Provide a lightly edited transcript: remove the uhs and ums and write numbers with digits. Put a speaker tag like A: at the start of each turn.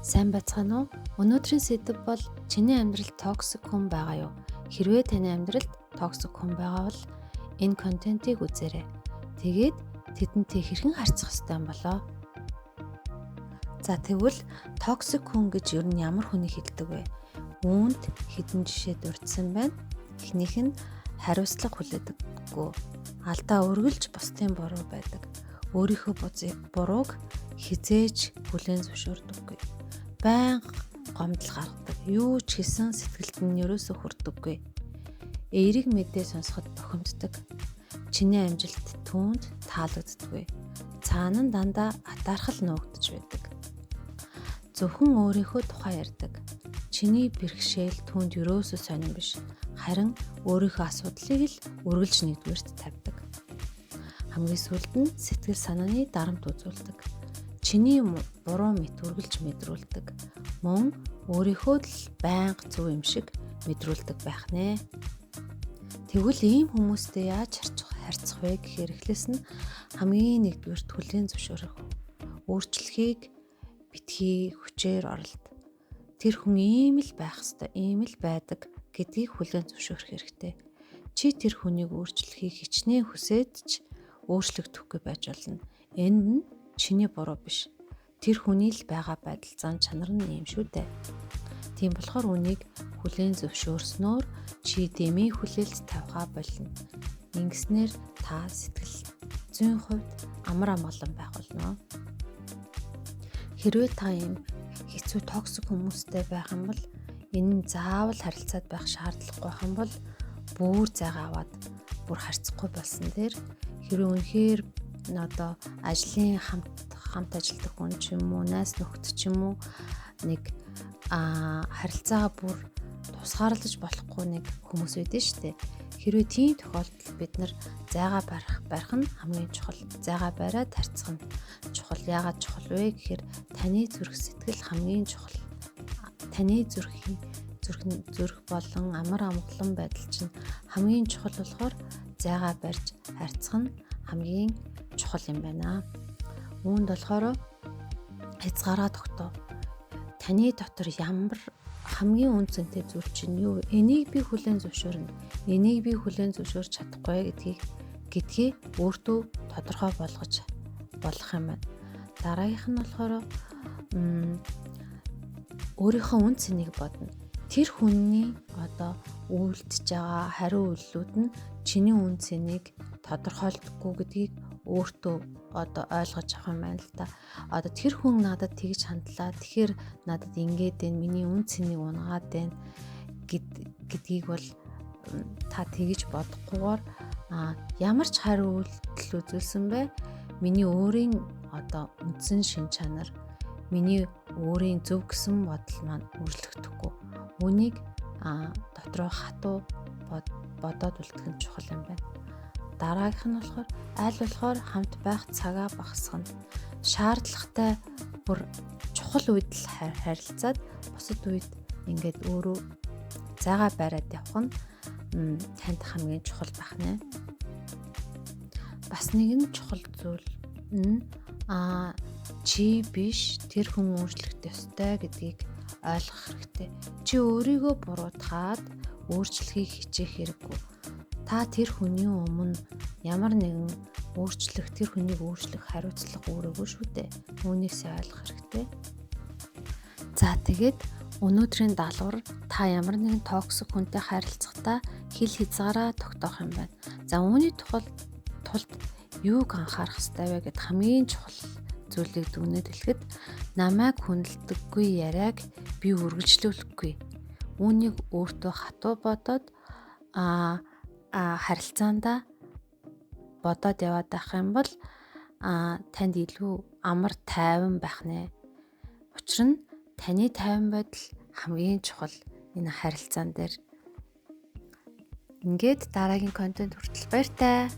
A: Сайн байцгаана уу? Өнөөдрийн сэдэв бол чиний амьдралд toxic хүн байгаа юу? Хэрвээ таны амьдралд toxic хүн байгаа бол энэ контентийг үзээрэй. Тэгээд тэдэнтэй хэрхэн харьцах ёстой юм болоо? За, тэгвэл toxic хүн гэж ер нь ямар хүнийг хэлдэг вэ? Үүнд хэдэн жишээ дурдсан байна. Эхнийх нь хариуцлага хүлээдэггүй. Алдаа үргэлж бусдын буруу байдаг. Өөрийнхөө бурууг хэзээ ч хүлээн зөвшөөрдөггүй. Байнга гомдол гаргадаг. Юу ч хийсэн сэтгэлд нь ерөөсөө хүрдэггүй. Эерэг мэдээ сонсоход бухимддаг. Чиний амжилт түүнд таалагддаггүй. Цаана нь дандаа атаархал нуугдаж байдаг. Зөвхөн өөрийнхөө тухай ярьдаг. Чиний бэрхшээл түүнд ерөөсөө сонин биш. Харин өөрийнхөө асуудлыг л үргэлж нэгдүгээрт тавьдаг. Хамгийн сүүлд нь сэтгэл санааны дарамт үзүүлдэг. Чиний буруу мэт үргэлж мэдрүүлдэг. Мөн өөрийнхөө л байнга зөв юм шиг мэдрүүлдэг байх нэ. Тэгвэл ийм хүмүүстэй яаж харьцах вэ гэхээр эхлээс нь хамгийн нэгдүгээрт хүлээн зөвшөөрөх. Өөрчлөхийг битгий хүчээр оролд. Тэр хүн ийм л байх ёстой, ийм л байдаг гэдгийг хүлээн зөвшөөрөх хэрэгтэй. Чи тэр хүнийг өөрчлөхийг хичнээн хүсээд ч өөрчлөгдөхгүй байж болно. Энэ нь чиний буруу биш. Тэр хүний л байгаа байдал, зан чанар нь ийм шүү дээ. Тийм болохоор үүнийг хүлээн зөвшөөрснөөр чи дэмий хүлээлт тавихаа болно. Ингэснээр та сэтгэл зүйн хувьд амар амгалан байх болно. Хэрвээ та ийм хэцүү toxic хүмүүстэй байх юм бол энэ нь заавал харилцаад байх шаардлагагүй байх юм бол бүр зайгаа аваад бүр харьцахгүй болсон дээр, хэрвээ үнэхээр одоо ажлын хамт ажилладаг хүн ч юм уу, найз нөхөд ч юм уу, нэг харилцаагаа бүр тусгаарлаж болохгүй нэг хүмүүс байдаг шүү дээ. Хэрвээ тийм тохиолдолд бид нар зайгаа барих нь хамгийн чухал. Зайгаа бариад харьцах нь чухал. Яагаад чухал вэ гэхээр таны зүрх сэтгэл хамгийн чухал. Таны зүрхийн зүрх болон амар амгалан байдал чинь хамгийн чухал болохоор зайгаа барьж харьцах нь хамгийн чухал юм байна. Үүнд болохоор хязгаараа тогтоо. Таны дотор ямар хамгийн үнэ цэнтэй зүйл чинь юу вэ? Энийг би хүлээн зөвшөөрнө. Энийг би хүлээн зөвшөөрч чадахгүй гэдгийг өөртөө тодорхой болгож болох юм байна. Дараагийнх нь болохоор өөрийнхөө үнэ цэнийг бодно. Тэр хүний одоо үйлдэж байгаа хариу үйлдэлүүд нь чиний үнэ цэнийг тодорхойлдоггүй гэдгийг өөртөө одоо ойлгож авах юм байна л да. Одоо тэр хүн надад тэгж хандлаа. Тэгэхээр надад ингээд байна. Миний үнэ цэнийг унагаад байна гэдгийг бол та тэгж бодохгүйгээр ямар ч хариу үйлдэл үзүүлсэн бэ? Миний өөрийн одоо үндсэн шин чанар, миний өөрийн зөв гэсэн бодол маань өөрчлөгдөхгүй. Үүнийг дотроо хатуу бодоод үлдэх нь чухал юм байна. Дараагийнх нь болохоор аль болохоор хамт байх цагаа багасгана. Шаардлагатай бүр чухал үед л харилцаад бусад үед ингээд өөрөө зайгаа бариад явах нь танд хамгийн чухал байх нэ. Бас нэгэн чухал зүйл нь чи биш, тэр хүн өөрчлөх ёстой гэдгийг ойлгох хэрэгтэй. Чи өөрийгөө буруутгаад өөрчлөхийг хичээх хэрэггүй. Та тэр хүний өмнө ямар нэгэн өөрчлөх, тэр хүнийг өөрчлөх хариуцлага үүрээгүй шүү дээ. Үүнийг сайн ойлгох хэрэгтэй. За, тэгээд өнөөдрийн даалгавар: та ямар нэгэн toxic хүнтэй харилцахдаа хил хязгаараа тогтоох юм байна. За, үүний тулд юуг анхаарах ёстой вэ гэд хамгийн чухал зүйлийг дүгнээд хэлэхэд намайг хүндэлдэггүй яриаг би үргэлжлүүлэхгүй. Үүнийг өөртөө хатуу бодоод харилцаандаа бодоод яваад байх юм бол танд илүү амар тайван байх нэ. Учир нь таны тайван байдал хамгийн чухал энэ харилцаан дээр. Ингээд дараагийн контент хүртэл баяртай.